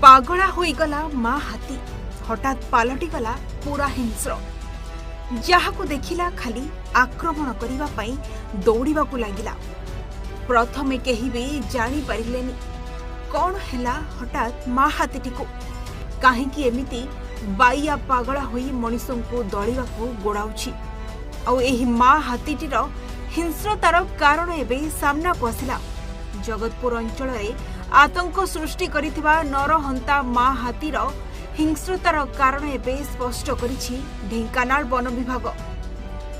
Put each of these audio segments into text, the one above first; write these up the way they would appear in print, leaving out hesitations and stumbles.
ପାଗଳା ହୋଇଗଲା ମା ହାତୀ। ହଠାତ୍ ପାଲଟିଗଲା ପୁରା ହିଂସ୍ର। ଯାହାକୁ ଦେଖିଲା ଖାଲି ଆକ୍ରମଣ କରିବା ପାଇଁ ଦୌଡ଼ିବାକୁ ଲାଗିଲା। ପ୍ରଥମେ କେହି ବି ଜାଣିପାରିଲେନି କ'ଣ ହେଲା ହଠାତ୍ ମା ହାତୀଟିକୁ, କାହିଁକି ଏମିତି ବାଇଆ ପାଗଳା ହୋଇ ମଣିଷଙ୍କୁ ଦଳିବାକୁ ଗୋଡ଼ାଉଛି। ଆଉ ଏହି ମା ହାତୀଟିର ହିଂସ୍ରତାର କାରଣ ଏବେ ସାମ୍ନାକୁ ଆସିଲା। ଜଗତପୁର ଅଞ୍ଚଳରେ ଆତଙ୍କ ସୃଷ୍ଟି କରିଥିବା ନରହନ୍ତା ମା ହାତୀର ହିଂସ୍ରତାର କାରଣ ଏବେ ସ୍ପଷ୍ଟ କରିଛି ଢେଙ୍କାନାଳ ବନ ବିଭାଗ।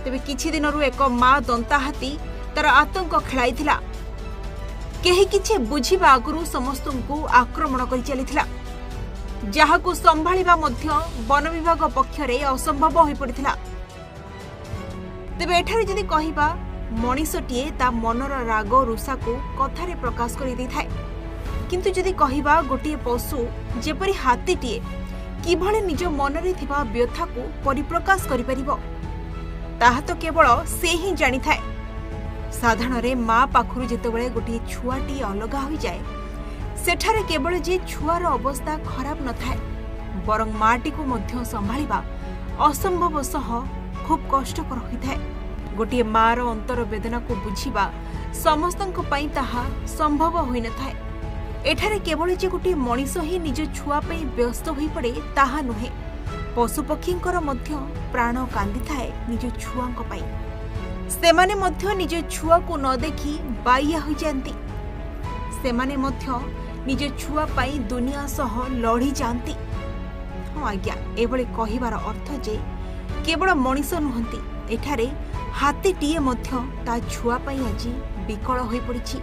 ତେବେ କିଛି ଦିନରୁ ଏକ ମା ଦନ୍ତା ହାତୀ ତାର ଆତଙ୍କ ଖେଳାଇଥିଲା। କେହି କିଛି ବୁଝିବା ଆଗରୁ ସମସ୍ତଙ୍କୁ ଆକ୍ରମଣ କରି ଚାଲିଥିଲା, ଯାହାକୁ ସମ୍ଭାଳିବା ମଧ୍ୟ ବନ ବିଭାଗ ପକ୍ଷରେ ଅସମ୍ଭବ ହୋଇପଡ଼ିଥିଲା। ତେବେ ଏଠାରେ ଯଦି କହିବା, ମଣିଷଟିଏ ତା ମନର ରାଗ ରୁଷାକୁ କଥାରେ ପ୍ରକାଶ କରିଦେଇଥାଏ, କିନ୍ତୁ ଯଦି କହିବା ଗୋଟିଏ ପଶୁ ଯେପରି ହାତୀଟିଏ କିଭଳି ନିଜ ମନରେ ଥିବା ବ୍ୟଥାକୁ ପରିପ୍ରକାଶ କରିପାରିବ, ତାହା ତ କେବଳ ସେ ହିଁ ଜାଣିଥାଏ। ସାଧାରଣରେ ମା ପାଖରୁ ଯେତେବେଳେ ଗୋଟିଏ ଛୁଆଟିଏ ଅଲଗା ହୋଇଯାଏ, ସେଠାରେ କେବଳ ଯେ ଛୁଆର ଅବସ୍ଥା ଖରାପ ନଥାଏ, ବରଂ ମାଟିକୁ ମଧ୍ୟ ସମ୍ଭାଳିବା ଅସମ୍ଭବ ସହ ଖୁବ୍ କଷ୍ଟକର ହୋଇଥାଏ। ଗୋଟିଏ ମାର ଅନ୍ତର ବେଦନାକୁ ବୁଝିବା ସମସ୍ତଙ୍କ ପାଇଁ ତାହା ସମ୍ଭବ ହୋଇନଥାଏ। ଏଠାରେ କେବଳ ଯେ ଗୋଟିଏ ମଣିଷ ହିଁ ନିଜ ଛୁଆ ପାଇଁ ବ୍ୟସ୍ତ ହୋଇପଡ଼େ ତାହା ନୁହେଁ, ପଶୁପକ୍ଷୀଙ୍କର ମଧ୍ୟ ପ୍ରାଣ କାନ୍ଦିଥାଏ ନିଜ ଛୁଆଙ୍କ ପାଇଁ। ସେମାନେ ମଧ୍ୟ ନିଜ ଛୁଆକୁ ନ ଦେଖି ବାଇଆ ହୋଇଯାଆନ୍ତି। ସେମାନେ ମଧ୍ୟ ନିଜ ଛୁଆ ପାଇଁ ଦୁନିଆ ସହ ଲଢ଼ିଯାଆନ୍ତି। ହଁ ଆଜ୍ଞା, ଏଭଳି କହିବାର ଅର୍ଥ ଯେ କେବଳ ମଣିଷ ନୁହନ୍ତି, ଏଠାରେ ହାତୀଟିଏ ମଧ୍ୟ ତା ଛୁଆ ପାଇଁ ଆଜି ବିକଳ ହୋଇପଡ଼ିଛି।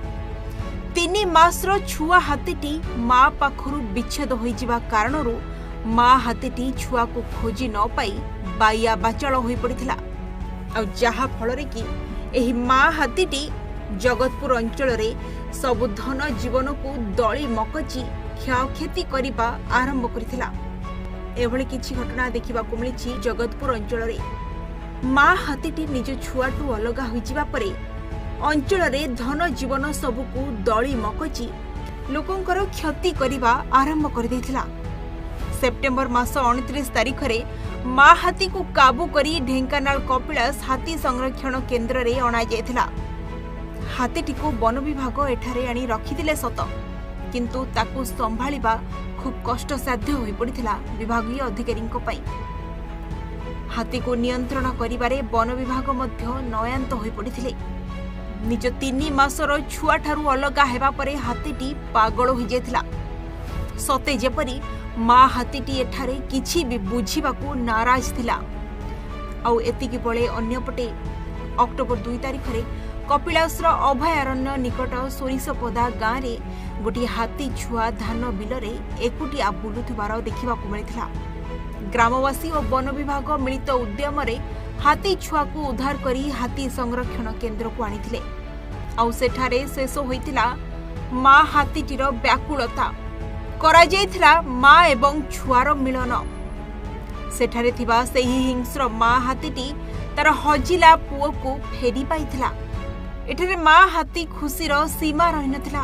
3 ମାସର ଛୁଆ ହାତୀଟି ମା ପାଖରୁ ବିଚ୍ଛେଦ ହୋଇଯିବା କାରଣରୁ ମା ହାତୀଟି ଛୁଆକୁ ଖୋଜି ନ ପାଇ ବାଇଆ ବାଚାଳ ହୋଇପଡ଼ିଥିଲା। ଆଉ ଯାହା ଫଳରେ କି ଏହି ମା ହାତୀଟି ଜଗତପୁର ଅଞ୍ଚଳରେ ସବୁ ଧନ ଜୀବନକୁ ଦଳି ମକଚି କ୍ଷୟକ୍ଷତି କରିବା ଆରମ୍ଭ କରିଥିଲା। ଏଭଳି କିଛି ଘଟଣା ଦେଖିବାକୁ ମିଳିଛି ଜଗତପୁର ଅଞ୍ଚଳରେ। ମା ହାତୀଟି ନିଜ ଛୁଆଠୁ ଅଲଗା ହୋଇଯିବା ପରେ ଅଞ୍ଚଳରେ ଧନ ଜୀବନ ସବୁକୁ ଦଳି ମକଚି ଲୋକଙ୍କର କ୍ଷତି କରିବା ଆରମ୍ଭ କରିଦେଇଥିଲା। ସେପ୍ଟେମ୍ବର ମାସ 29 ତାରିଖରେ ମା ହାତୀକୁ କାବୁ କରି ଢେଙ୍କାନାଳ କପିଳାସ ହାତୀ ସଂରକ୍ଷଣ କେନ୍ଦ୍ରରେ ଅଣାଯାଇଥିଲା। ହାତୀଟିକୁ ବନ ବିଭାଗ ଏଠାରେ ଆଣି ରଖିଥିଲେ ସତ, କିନ୍ତୁ ତାକୁ ସମ୍ଭାଳିବା ଖୁବ୍ କଷ୍ଟସାଧ୍ୟ ହୋଇପଡ଼ିଥିଲା ବିଭାଗୀୟ ଅଧିକାରୀଙ୍କ ପାଇଁ। ହାତୀକୁ ନିୟନ୍ତ୍ରଣ କରିବାରେ ବନ ବିଭାଗ ମଧ୍ୟ ନୟାନ୍ତ ହୋଇପଡ଼ିଥିଲେ। ନିଜ 3 ମାସର ଛୁଆଠାରୁ ଅଲଗା ହେବା ପରେ ହାତୀଟି ପାଗଳ ହୋଇଯାଇଥିଲା। ସତେ ଯେପରି ମା ହାତୀଟି ଏଠାରେ କିଛି ବି ବୁଝିବାକୁ ନାରାଜ ଥିଲା। ଆଉ ଏତିକି ବେଳେ ଅନ୍ୟପଟେ ଅକ୍ଟୋବର 2 ତାରିଖରେ କପିଳାସର ଅଭୟାରଣ୍ୟ ନିକଟ ସୋରିଷପଦା ଗାଁରେ ଗୋଟିଏ ହାତୀ ଛୁଆ ଧାନ ବିଲରେ ଏକୁଟିଆ ବୁଲୁଥିବାର ଦେଖିବାକୁ ମିଳିଥିଲା। ଗ୍ରାମବାସୀ ଓ ବନ ବିଭାଗ ମିଳିତ ଉଦ୍ୟମରେ ହାତୀ ଛୁଆକୁ ଉଦ୍ଧାର କରି ହାତୀ ସଂରକ୍ଷଣ କେନ୍ଦ୍ରକୁ ଆଣିଥିଲେ। ଆଉ ସେଠାରେ ଶେଷ ହୋଇଥିଲା ମା ହାତୀଟିର ବ୍ୟାକୁଳତା। କରାଯାଇଥିଲା ମା ଏବଂ ଛୁଆର ମିଳନ। ସେଠାରେ ଥିବା ସେହି ହିଂସ୍ର ମା ହାତୀଟି ତାର ହଜିଲା ପୁଅକୁ ଫେରି ପାଇଥିଲା। ଏଠାରେ ମା ହାତୀ ଖୁସିର ସୀମା ରହିନଥିଲା।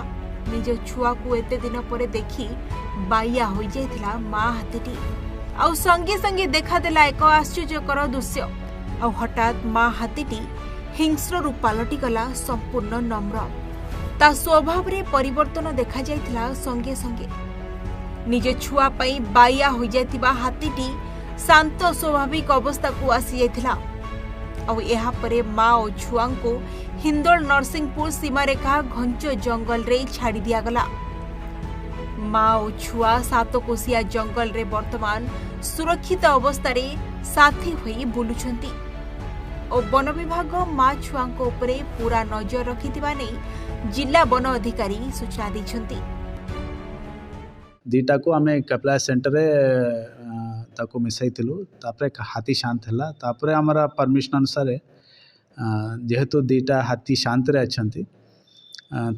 ନିଜ ଛୁଆକୁ ଏତେ ଦିନ ପରେ ଦେଖି ବାଇଆ ହୋଇଯାଇଥିଲା ମା ହାତୀଟି। ଆଉ ସଙ୍ଗେ ସଙ୍ଗେ ଦେଖାଦେଲା ଏକ ଆଶ୍ଚର୍ଯ୍ୟକର ଦୃଶ୍ୟ। ଆଉ ହଠାତ୍ ମା ହାତୀଟି ହିଂସ୍ରରୁ ପାଲଟିଗଲା ସମ୍ପୂର୍ଣ୍ଣ ନମ୍ର। ତା ସ୍ୱଭାବରେ ପରିବର୍ତ୍ତନ ଦେଖାଯାଇଥିଲା ସଙ୍ଗେ ସଙ୍ଗେ। ନିଜ ଛୁଆ ପାଇଁ ବାଇଆ ହୋଇଯାଇଥିବା ହାତୀଟି ଶାନ୍ତ ସ୍ୱାଭାବିକ ଅବସ୍ଥାକୁ ଆସିଯାଇଥିଲା। ଆଉ ଏହାପରେ ମା ଓ ଛୁଆଙ୍କୁ ହିନ୍ଦୋଳ ନରସିଂହପୁର ସୀମାରେଖା ଘଞ୍ଚ ଜଙ୍ଗଲରେ ଛାଡ଼ି ଦିଆଗଲା। ମା ଓ ଛୁଆ ସାତକୋଶିଆ ଜଙ୍ଗଲରେ ବର୍ତ୍ତମାନ ସୁରକ୍ଷିତ ଅବସ୍ଥାରେ ସାଥୀ ହୋଇ ବୁଲୁଛନ୍ତି ଓ ବନ ବିଭାଗ ମା ଛୁଆଙ୍କ ଉପରେ ପୂରା ନଜର ରଖିଥିବା ନେଇ ଜିଲ୍ଲା ବନ ଅଧିକାରୀ ସୂଚନା ଦେଇଛନ୍ତି। ଦୁଇଟାକୁ ଆମେ କପିଳାସ ସେଣ୍ଟରରେ ତାକୁ ମିଶାଇଥିଲୁ। ତାପରେ ହାତୀ ଶାନ୍ତ ହେଲା। ତାପରେ ଆମର ପରମିସନ୍ ଅନୁସାରେ ଯେହେତୁ ଦୁଇଟା ହାତୀ ଶାନ୍ତରେ ଅଛନ୍ତି,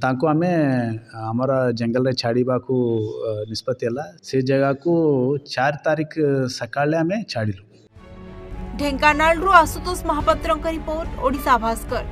ତାଙ୍କୁ ଆମେ ଆମର ଜଙ୍ଗଲରେ ଛାଡ଼ିବାକୁ ନିଷ୍ପତ୍ତି ହେଲା। ସେ ଜାଗାକୁ 4 ତାରିଖ ସକାଳେ ଆମେ ଛାଡ଼ିଲୁ। ଢେଙ୍କାନାଳରୁ ଆଶୁତୋଷ ମହାପାତ୍ରଙ୍କ ରିପୋର୍ଟ, ଓଡ଼ିଶା ଭାସ୍କର।